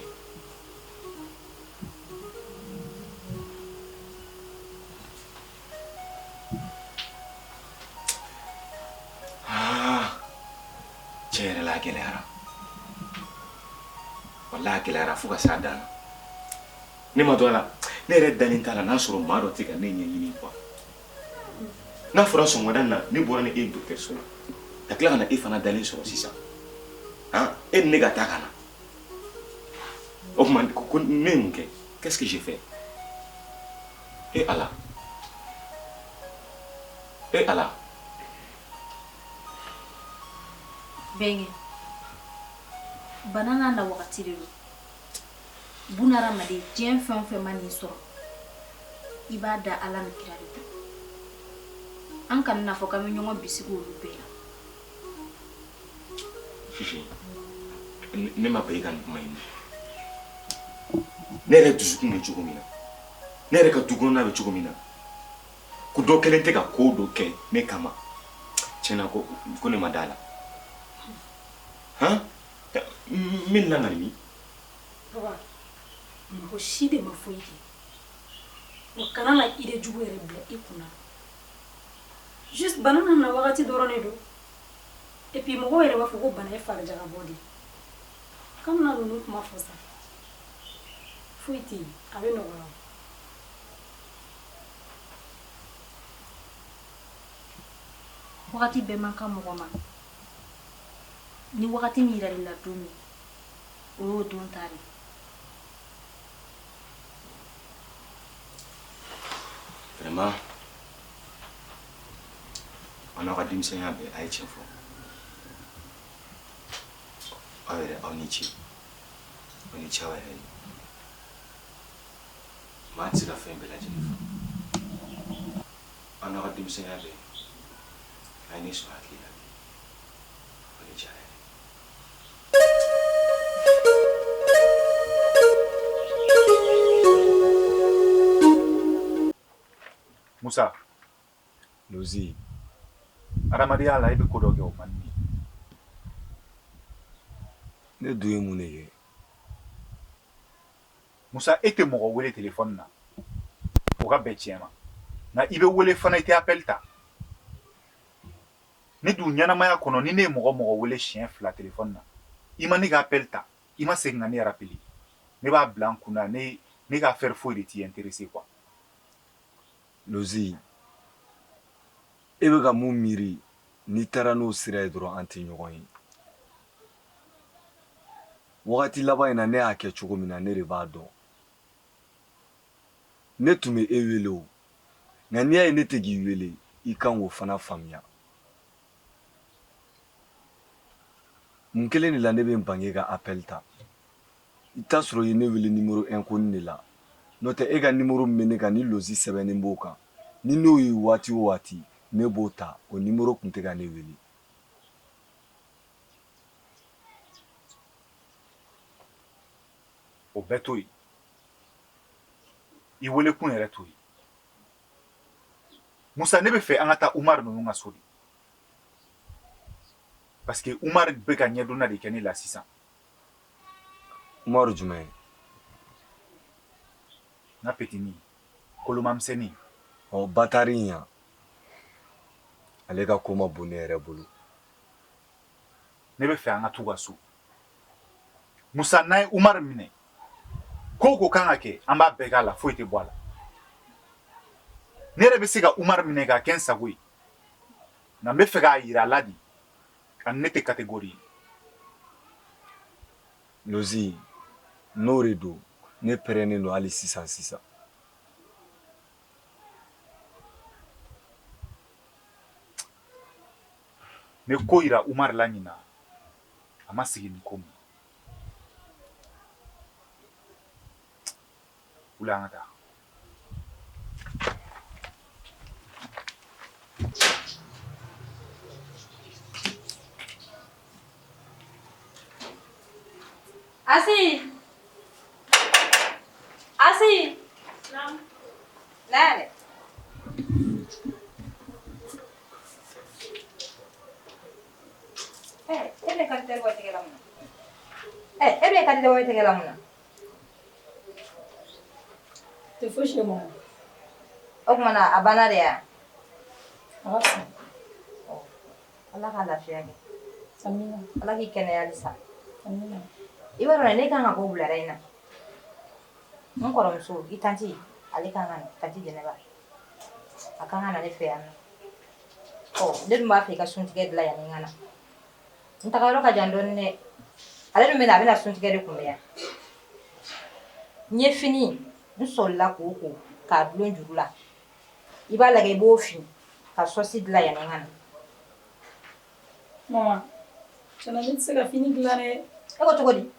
Aa tiɲɛ yɛrɛ la a gɛlɛyara. Walahi a gɛlɛyara fo ka s'a dan na. Ne ma dɔn a la, ne yɛrɛ dalen t'a la n'a sɔrɔ maa dɔ tɛ ka ne ɲɛɲini quoi. N'a fɔra sɔgɔmada in na ne bɔra ni e ye dɔgɔtɔrɔso la ka tila ka na e fana dalen sɔrɔ sisan, han, e ni ne ka taa ka na, o tuma ko ne ye mun kɛ? Qu'est-ce que j'ai fait? E Ala, e Ala. Bɛnkɛ, bana n'a na wagati de don. Bunahadamaden, diɲɛ fɛn o fɛn man'i sɔrɔ, i b'a da Ala ni kira de kun. An kana n'a fɔ k'an bɛ ɲɔgɔn bisigi olu bɛɛ la. Fifi, ne ma bɛn i ka nin kuma in ma. Ne yɛrɛ dusukun bɛ cogo min na, ne yɛrɛ ka du kɔnɔna bɛ cogo min na, ko dɔ kelen tɛ ka ko dɔ kɛ ne kama, tiɲɛ na ko ne ma da la. Han? N bɛ nin lakali min? Papa, mɔgɔ si de ma foyi kɛ. Wa kana na idée jugu yɛrɛ bila i kunna. Juste bana nana wagati dɔrɔn de don. Et puis mɔgɔw yɛrɛ b'a fɔ ko bana ye farijagabɔ de ye. Kana na ninnu kuma fɔ sa. Foyi tɛ yen, a bɛ nɔgɔya. Wagati bɛɛ man kan mɔgɔ ma. Ni wagati min yiral'i la don min, o y'o don ta de. Vraiment, aw n'aw ka denmisɛnya bɛɛ, a ye tiɲɛ fɔ. Aw yɛrɛ, aw ni ce. Aw ni ce aw yɛrɛ ye. Maa tɛ se ka fɛn bɛɛ lajɛlen fɔ. Aw n'aw ka denmisɛnya bɛɛ, a ye ne sɔn hakili la bi. Aw ni ce aw yɛrɛ ye. Musa. Lozi. Adamadenya la, i bɛ ko dɔ kɛ, o man di ne ye. Ne dun ye mun de kɛ? Musa, e tɛ mɔgɔ wele telefɔni na o ka bɛn tiɲɛ ma, nka i bɛ wele fana, i tɛ appel ta. Ne dun ɲɛnamaya kɔnɔ, ni ne ye mɔgɔ mɔgɔ wele siɲɛ fila telefɔni na, i ma ne ka appel ta, i ma segin ka ne rappeler, ne b'a bila n kun na ne ne ka affaire foyi de t'i intéresser quoi. Lozi, e bɛ ka mun miiri, n'i taara n'o sira ye dɔrɔn, an tɛ ɲɔgɔn ye. Wagati laban in na, ne y'a kɛ cogo min na, ne de b'a dɔn. Ne tun bɛ e wele o, nka n'i y'a ye ne tɛ k'i wele, i kan k'o fana faamuya. Mun kelen de la ne bɛ n ban k'e ka appel ta? I t'a sɔrɔ i ye ne wele numéro inconnu de la. N'o tɛ e ka nimoro min bɛ ne kan ni Lozi sɛbɛnnen b'o kan, ni n'o ye waati o waati, ne b'o ta, o nimoro tun tɛ ka ne wele. O bɛɛ to yen, i wele kun yɛrɛ to yen. Musa, ne bɛ fɛ an ka taa Umaru ninnu ka so de, parce que Umaru bɛ ka ɲɛdonna de kɛ ne la sisan. Umaru jumɛn? N ka petini, kolomamisɛnnin. Ɔ, batari in yan, ale ka ko ma bon ne yɛrɛ bolo. Ne bɛ fɛ an ka t'u ka so. Musa, n'an ye Umaru minɛ, ko o ko kan ka kɛ, an b'a bɛɛ k'a la, foyi tɛ bɔ a la. Ne yɛrɛ bɛ se ka Umaru minɛ k'a kɛ n sago ye, nka n bɛ fɛ k'a yira a la de, a ni ne tɛ catégorie ye. Lozi, n'o de don, ne pɛrɛnnen don hali sisan sisan. N bɛ ko yira Umaru la ɲinan, a ma sigi ni ko min ye. Wuli an ka taa. Asi! Asi! Naamu. Na yan dɛ. E bɛ carte bɔ i tɛgɛ la mun na? E bɛ carte bɔ i tɛgɛ la mun na? Tɛ fosi ye mama. O tuma na a banna de ya? A ka fisa. Ala ka lafiya kɛ. Amina. Ala k'i kɛnɛya halisa. Amina. I b'a dɔn ne kan ka bɔ wulada in na. N kɔrɔmuso, i tanti, ale kan ka na, tanti Jɛnɛba. A kan ka na ne fɛ yan nɔ. Ɔ, ne dun b'a fɛ i ka suntigɛ dilan yanni n ka na. N taga yɔrɔ ka jan dɔɔni dɛ. Ale dun bɛ na, a bɛna suntigɛ de kunbɛn yan. N ye fini, n sɔlila k'o ko k'a dulon juru la. I b'a lajɛ i b'o fin ka sɔsi dilan yanni n ka na. Mama, tiɲɛna ne tɛ se ka fini dilan dɛ. E ko cogo di?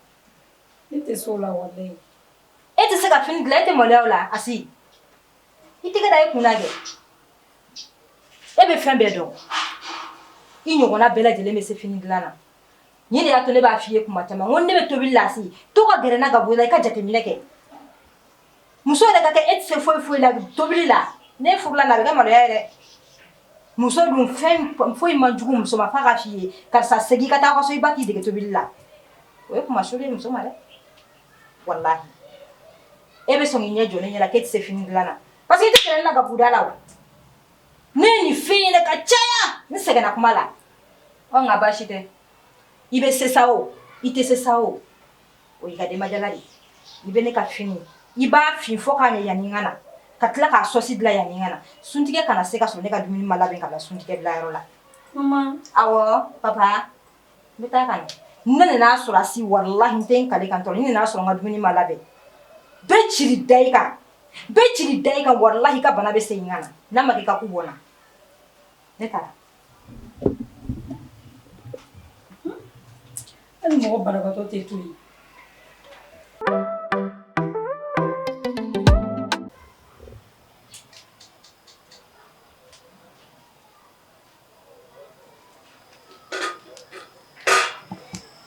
Ne tɛ se o la walayi. E tɛ se ka fini dilan, e tɛ maloya o la, Asi. I tɛgɛ da i kun na kɛ. E bɛ fɛn bɛɛ dɔn. I ɲɔgɔnna bɛɛ lajɛlen bɛ se fini dilan na. Nin de y'a to ne b'a f'i ye kuma caman, n ko ne bɛ tobili la Asi, to ka gɛrɛ n na ka bɔ i la, i ka jateminɛ kɛ. Muso yɛrɛ ka kɛ e tɛ se foyi foyi la tobili la, n'e furula na a bɛ kɛ maloya ye dɛ. Muso dun fɛn foyi man jugu muso ma f'a ka f'i ye karisa segin i ka taa aw ka so i ba k'i dege tobili la. O ye kunmasuli ye muso ma dɛ. Walahi. E bɛ sɔn k'i ɲɛ jɔ ne ɲɛ la k'e tɛ se fini dilan na. Parce que i tɛ gɛrɛ ne la gabuguda la o. Ne ye nin fɛn ye dɛ ka caya, n sɛgɛnna kuma la. Ɔ nka baasi tɛ. I bɛ se sa o, i tɛ se sa o, o y'i ka denbajala de ye. I bɛ ne ka fini, i b'a fin fo k'a ɲɛ yanni n ka na, ka tila k'a sɔsi dilan yanni n ka na. Suntigɛ kana se ka sɔrɔ ne ka dumuni ma labɛn ka bila suntigɛ bilayɔrɔ la. Maman. Awɔ, papa. N bɛ taa ka na. Ne nana sɔrɔ Asi, walahi n tɛ n kale kan tɔrɔ. Ni nana sɔrɔ n ka dumuni ma labɛn. Bɛɛ ciri da i kan. Bɛɛ ciri da i kan, walahi i ka bana bɛ segin ka na. N'a ma kɛ i ka ku bɔ n na. Ne taara. Hali mɔgɔ banabaatɔ tɛ to yen.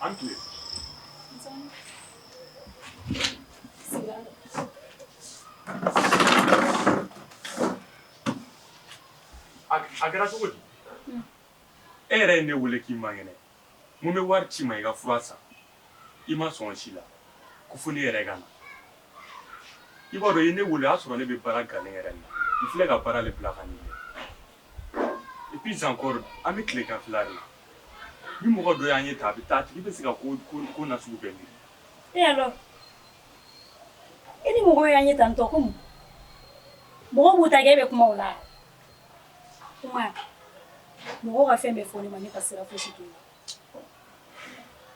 An tile. A kɛra cogo di? E yɛrɛ ye ne wele k'i man kɛnɛ. Mun bɛ wari ci ma i ka fura san? I ma sɔn si la. Ko fo ne yɛrɛ ka na. I b'a dɔn i ye ne wele o y'a sɔrɔ ne bɛ baara galen yɛrɛ la. N filɛ ka baara de bila ka nin kɛ. Et puis encore an bɛ tilegan fila de la. Ni mɔgɔ dɔ y'an ye tan a bɛ taa a tigi bɛ se ka ko ko nasugu bɛɛ miiri. E alors e ni mɔgɔw y'an ye tantɔ ko mun? Mɔgɔw b'u ta kɛ e bɛ kuma o la. Kuma mɔgɔw ka fɛn bɛɛ fɔ ne ma ne ka sira fosi t'o la.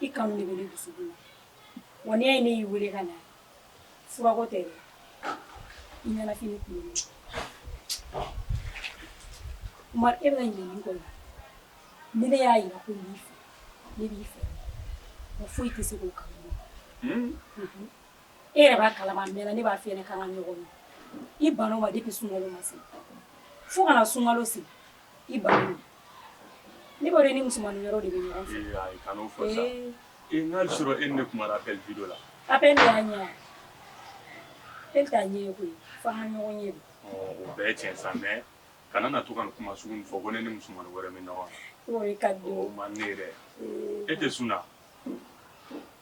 I kanu de bɛ ne dusukun na. Wa n'i y'a ye ne y'i wele ka na furako tɛ dɛ. I ɲɛnafin kun bɛ ne na. Umaru e bɛ ka ɲinɛ min kɔ nin ni ne y'a jira ko n b'i fɛ ne b'i fɛ wa foyi tɛ se k'o kanu bɔ. E yɛrɛ b'a kalama a mɛnna ne b'a f'i ɲɛna k'an ka ɲɔgɔn ye. I banna o ma depuis sunkalo ma se. Fo ka na sunkalo se, i banna o ma. Ne b'a dɔn i ni musomanin wɛrɛw de bɛ ɲɔgɔn fɛ. Ee ayi, kan'o fɔ sa. Ee, n'a sɔrɔ e ni ne kumara appel vidéo la. Appel de y'a ɲɛ wa? Appel t'a ɲɛ ye koyi. Fo an ka ɲɔgɔn ye de. Ɔ, o bɛɛ ye tiɲɛ sa mais kana na to ka nin kuma sugu nin fɔ ko ne ni musomanin wɛrɛ bɛ ɲɔgɔn na. O ye ka di o man ne yɛrɛ. E tɛ sun na?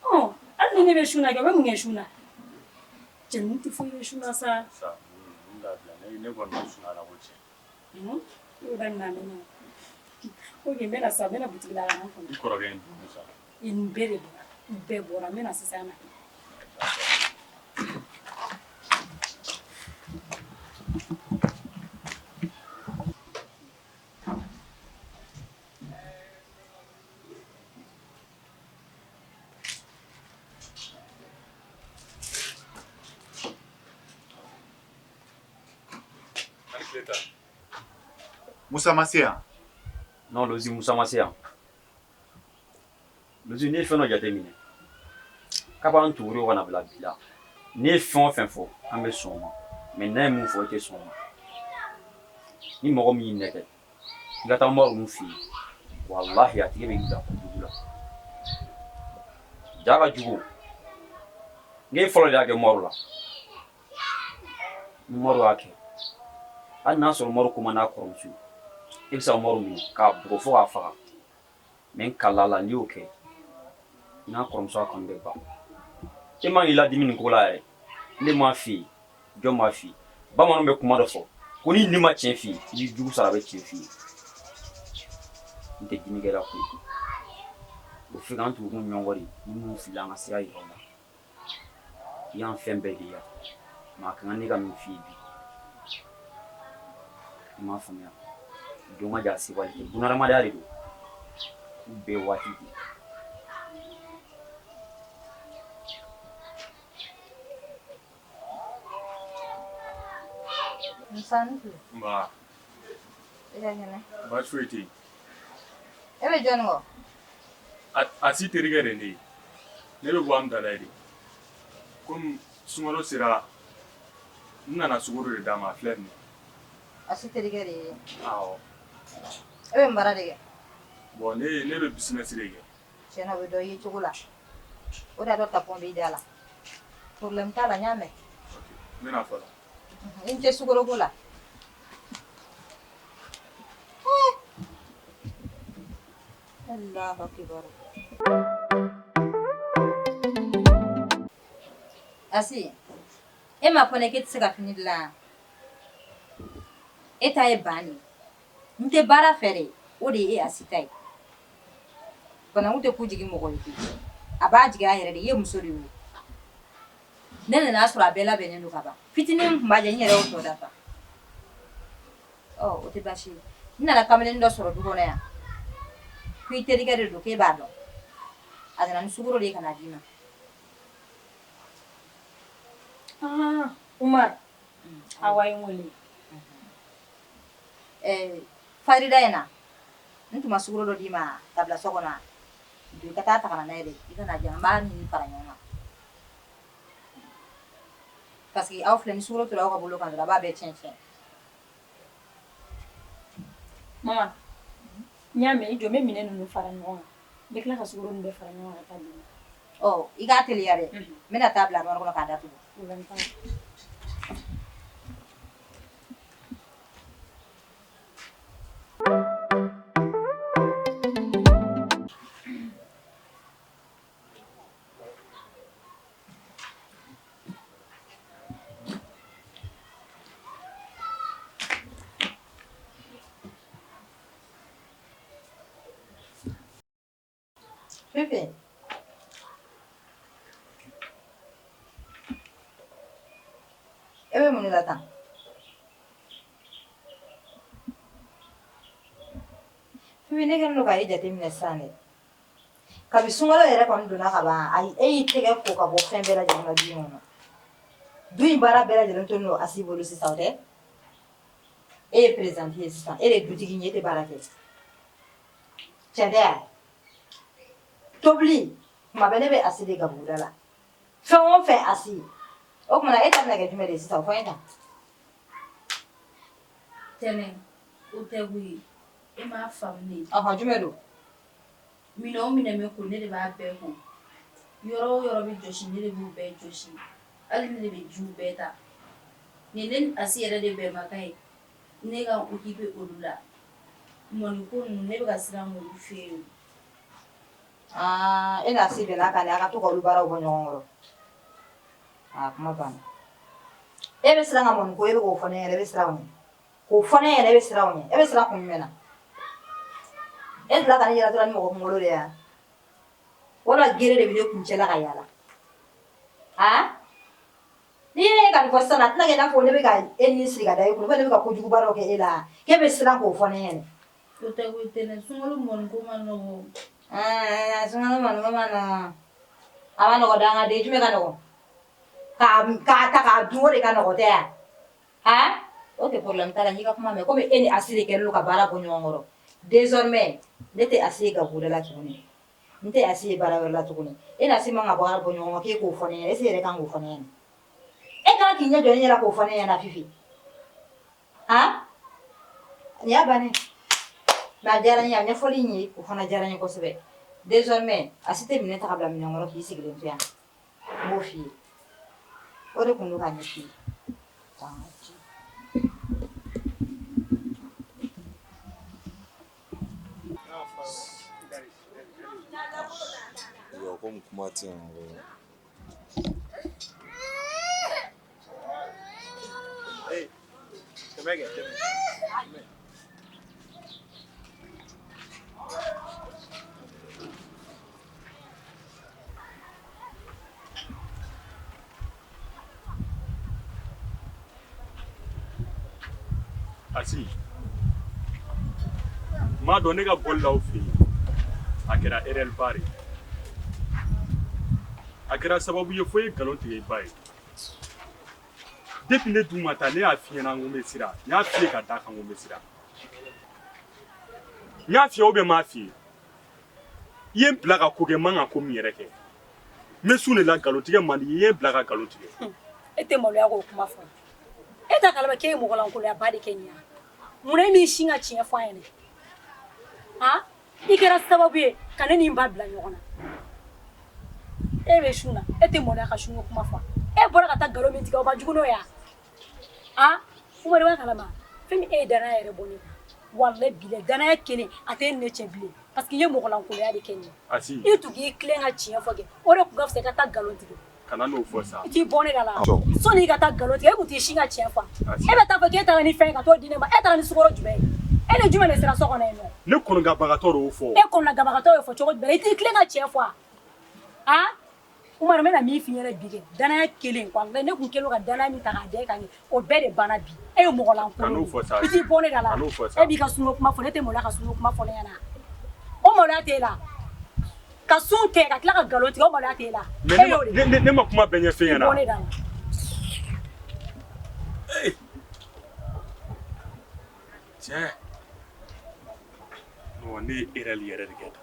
Ɔ, hali ni ne bɛ sun na kɛ, o bɛ mun kɛ sun na? Cɛ ninnu tɛ foyi kɛ sun na sa. Sa, n dabila ne kɔni ma sun ala ko tiɲɛ. I y'o daminɛ a mɛnna. Ok, n bɛna sa, n bɛna butigi la ka na n kɔnɔ. I kɔrɔkɛ in dun sa. Nin bɛɛ de bɔra, u bɛɛ bɔra, n bɛna sisan na. Musa ma se yan? Non, Lozi, Musa ma se yan. Lozi, ne ye fɛn dɔ jateminɛ. Kab'an tugura ka na bila bi la. Ne ye fɛn o fɛn fɔ, an bɛ sɔn o ma. Mais n'a ye mun fɔ, e tɛ sɔn o ma. Ni mɔgɔ min y'i nɛgɛ, i ka taa Umaru ninnu fɛ yen. Walahi, a tigi bɛ bila kojugu la. Ja ka jugu. Ne fɔlɔ de y'a kɛ Umaru la. Ni Umaru y'a kɛ, hali n'a sɔrɔ Umaru ko man d'a kɔrɔmuso ye, e bɛ se ka Umaru minɛ k'a bugɔ fo k'a faga. Mais n kala la, n'i y'o kɛ, i n'a kɔrɔmuso ka kanu bɛ ban. E man k'i ladimi nin ko la yɛrɛ. Ne m'a f'i ye, jɔn b'a f'i ye? Bamananw bɛ kuma dɔ fɔ ko n'i ni ma tiɲɛ f'i ye, i b'i jugu sara, a bɛ tiɲɛ f'i ye. N tɛ dimikɛla ko ye. O fɛ k'an tugukun ɲɔgɔn de, ni minnu filila an ka sira yira u la. I y'an fɛn bɛɛ de ye yan. Maa ka kan ne ka min f'i ye bi, i m'a faamuya. Don ka jan sebali tɛ, bunahadamadenya de don. K'u bɛɛ waati de. Musa ni tile. Nba. E ka kɛnɛ. Baasi foyi tɛ yen. E bɛ jɔnni kɔ? A si terikɛ de ye ne ye. Ne bɛ bɔ Amudalayi de. Komi sunkalo sera, n nana sukaro de d'a ma, a filɛ nin ye. A si terikɛ de ye. Awɔ. E bɛ mun baara de kɛ? Bon ne bɛ business de kɛ. Tiɲɛ na o bɛ dɔn i ye cogo la. O de y'a to tapon b'i da la. Problème t'a la, n y'a mɛn. N bɛna fɔlɔ. I ni ce sukaroko la. Allahu akibaru. Asi, e m'a fɔ ne k'e tɛ se ka fini dilan. E ta ye ban de ye. N tɛ baara fɛ de, o de ye e Asi ta ye. Bananku tɛ ku jigin mɔgɔ ye koyi. A b'a jigin a yɛrɛ de, i ye muso de ye o. Ne nana sɔrɔ a bɛɛ labɛnnen don ka ban. Fitinin min tun b'a jɛ, n yɛrɛ y'o tɔ dafa. Ɔ, o tɛ baasi ye. N nana kamalen dɔ sɔrɔ du kɔnɔ yan. Ko i terikɛ de don, k'e b'a dɔn. A nana ni sukaro de ye ka n'a d'i ma. Ah, Umar. Awa ye n wele. Ɛɛ, farida in na, n tun ma sukaro dɔ d'i ma ka bila so kɔnɔ. Don i ka taa ta ka na n'a ye dɛ. I ka n'a di yan, an b'a ɲini fara ɲɔgɔn kan. Parce que aw filɛ ni sukaro tora aw ka bolo kan dɔrɔn, a b'a bɛɛ tiɲɛ tiɲɛ. Mama, n y'a mɛn, i jɔ n bɛ minɛn ninnu fara ɲɔgɔn kan. N bɛ tila ka sukaro ninnu bɛɛ fara ɲɔgɔn kan ka taa di ma. Ɔ, i k'a teliya dɛ. N bɛna taa bila armoire kɔnɔ k'a datugu. Problème t'a la. Fifi. E bɛ mun de la tan? Fifi, ne kɛlen don ka e jateminɛ sisan dɛ. Kabi sunkalo yɛrɛ kɔni donna ka ban, ayi, e y'i tɛgɛ ko ka bɔ fɛn bɛɛ lajɛlen na du in kɔnɔ. Du in baara bɛɛ lajɛlen tolen don Asi bolo sisan, o tɛ? E ye présidente ye sisan, e de ye dutigi ye, e tɛ baara kɛ. Tiɲɛ tɛ wa? Tobili, tuma bɛɛ ne bɛ Asi de gabuguda la. Fɛn o fɛn Asi, O tuma na e ta bɛna kɛ jumɛn de ye sisan o fɔ n ye tan. Tɛnɛ, o tɛ koyi. E m'a faamu de. Ɔhɔn, jumɛn don? Minɛn o minɛn bɛ ko, ne de b'a bɛɛ ko. Yɔrɔ o yɔrɔ bɛ jɔsi, ne de b'u bɛɛ jɔsi. Hali ne de bɛ jiw bɛɛ ta. Nin ne ni Asi yɛrɛ de bɛnbakan ye. Ne ka occuper olu la. Mɔniko ninnu, ne bɛ ka siran k'olu f'e ye. Aa, e n'a si bɛnna kan de, a ka to ka olu baaraw bɔ ɲɔgɔn kɔrɔ. Aa, kuma banna. E bɛ siran ka mɔni ko, e bɛ k'o fɔ ne ɲɛna, e bɛ siran o ɲɛ. K'o fɔ ne ɲɛna, e bɛ siran o ɲɛ. E bɛ siran kun jumɛn na? E delila ka ne yalatɔ ni mɔgɔ kunkolo de ye wa? Wala gere de bɛ ne kuncɛ la ka yaala. Aa? N'i ye ka nin fɔ sisan, a tɛna kɛ i n'a fɔ ne bɛ ka e ni siri ka da e kun, ne bɛ ka kojuguba dɔ kɛ e la, k'e bɛ siran k'o fɔ ne ɲɛna. O tɛ koyi Tɛnɛ, sunkalo mɔniko man nɔgɔn. Ɛɛ, sunkalo mɔniko man nɔgɔn. A ma nɔgɔn dangaden, jumɛn ka nɔgɔn? K'a ta k'a dun, o de ka nɔgɔn tɛ wa? Aa, ok, problème t'a la, n y'i ka kuma mɛn. Komi e ni Asi de kɛlen don ka baara bɔ ɲɔgɔn kɔrɔ, désormais ne tɛ Asi ye gabuguda la tuguni. N tɛ Asi ye baara wɛrɛ la tuguni. E ni Asi man ka baara bɔ ɲɔgɔn kɔrɔ, k'e k'o fɔ ne ɲɛna. Est ce que e yɛrɛ kan k'o fɔ ne ɲɛna? E kan k'i ɲɛ jɔ ne ɲɛ la k'o fɔ ne ɲɛna, Fifi? Han, nin y'a bannen. Mais a diyara n ye, a ɲɛfɔli in ye, o fana diyara n ye kosɛbɛ. Désormais Asi tɛ minɛn ta ka bila minɛn kɔrɔ k'i sigilen to yan. N b'o f'i ye. O de tun don k'a ɲɛf'i ye. Komi kuma tɛ yan. Asi n b'a dɔn ne ka bɔli la aw fɛ yen, a kɛra erreur ba de ye. A kɛra sababu ye fo i ye nkalon tigɛ i ba ye. Depuis ne dun ma taa, ne y'a f'i ɲɛna n ko n bɛ siran. N y'a f'i ye ka d'a kan ko n bɛ siran. N y'a f'i ye ou bien n m'a f'i ye? I ye n bila ka ko kɛ n man ka ko min yɛrɛ kɛ. N bɛ sun de la, nkalontigɛ man di n ye. I ye n bila ka nkalon tigɛ. E tɛ maloya k'o kuma fɔ? E t'a kalama k'e ye mɔgɔlankoloyaba de kɛ nin ye? Munna e m'i sin ka tiɲɛ fɔ a ɲɛna? Han, i kɛra sababu ye ka ne ni n ba bila ɲɔgɔn na. E bɛ sun na, e tɛ maloya ka sunko kuma fɔ? E bɔra ka taa nkalon min tigɛ, o ma jugu n'o ye wa? Han, Umaru, i b'a kalama fɛn min, e ye danaya yɛrɛ bɔ ne kan. Walayi bilayi, danaya kelen a tɛ e ni ne cɛ bilen, parce que i ye mɔgɔlankoloya de kɛ nin ye. Asi. I tun k'i tilen ka tiɲɛ fɔ kɛ, o de tun ka fisa i ka taa nkalon tigɛ. Kana n'o fɔ sa. I t'i bɔ ne da la. Sɔnni i ka taa nkalon tigɛ, e tun t'i sin ka tiɲɛ fɔ. E bɛ taa fɔ k'e taara ni fɛn ye ka t'o di ne ma, e taara ni sukaro jumɛn ye? E ni jumɛn de sera so kɔnɔ yen nɔ? Ne kɔnɔgabagatɔ de y'o fɔ. E kɔnɔgabagatɔ y'o fɔ cogo jumɛn? I t'i tilen ka tiɲɛ fɔ wa? Han, Umaru, n bɛna min f'i ɲɛna bi kɛ, danaya kelen, walayi, ne tun kɛlen don ka danaya min ta k'a da e kan, o bɛɛ de banna bi. E ye mɔgɔ lankolon de ye. I t'i bɔ ne da la. E b'i ka sunko kuma fɔ, ne tɛ maloya ka sunko kuma fɔ ne ɲɛna. O maloya t'e la? Ka sun kɛ ka tila ka nkalon tigɛ, o maloya t'e la? Mais ne ma kuma bɛɛ ɲɛf'e ɲɛna. Bɔ ne da la. Cɛ, non, ne ye erreur yɛrɛ de kɛ tan.